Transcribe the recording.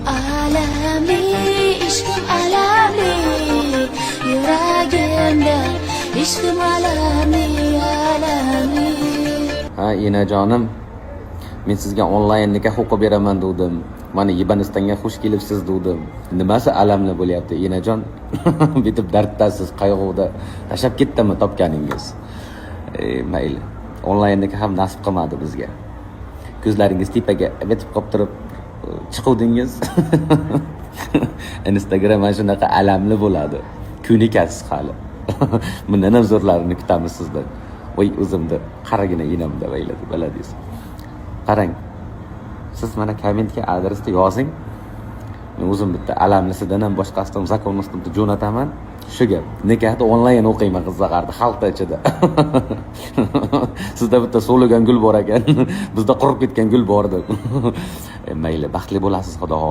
Alamli ishqim, alamli yuragimda ishqim alamli, alamli. Ha, enajonim, men sizga onlayn nikoh o'qib beraman degandim. Mana, Yebanistonga xush kelibsiz degandim. Nimasi alamli bo'lyapti, enajon? Bitib darddasiz, qayg'uda. Tashlab ketdimi topganingiz? E, mayli, onlayn nikoh ham nasib qilmadi bizga. Ko'zlaringiz tepaga bitib qolib turib chiquvdingiz. Instagram mana shunaqa alamli bo'ladi. Ko'nikasiz hali. Bundan ham zo'rlarini kutamiz sizdan. Voy, o'zimni qaragina enamda vayladi baladingiz. Qarang, siz mana kommentga adresni yozing, men o'zim bitta alamlisidan ham, boshqasidan, законностdan jo'nataman. Shu gap, nikohni onlayn o'qiyman qizlarni xalqda ichida. Sizda bitta so'ligan gul bor ekan, bizda qurib ketgan gul bor deb. E, mayli, baxtli bo'lasiz, xudo xohlasa.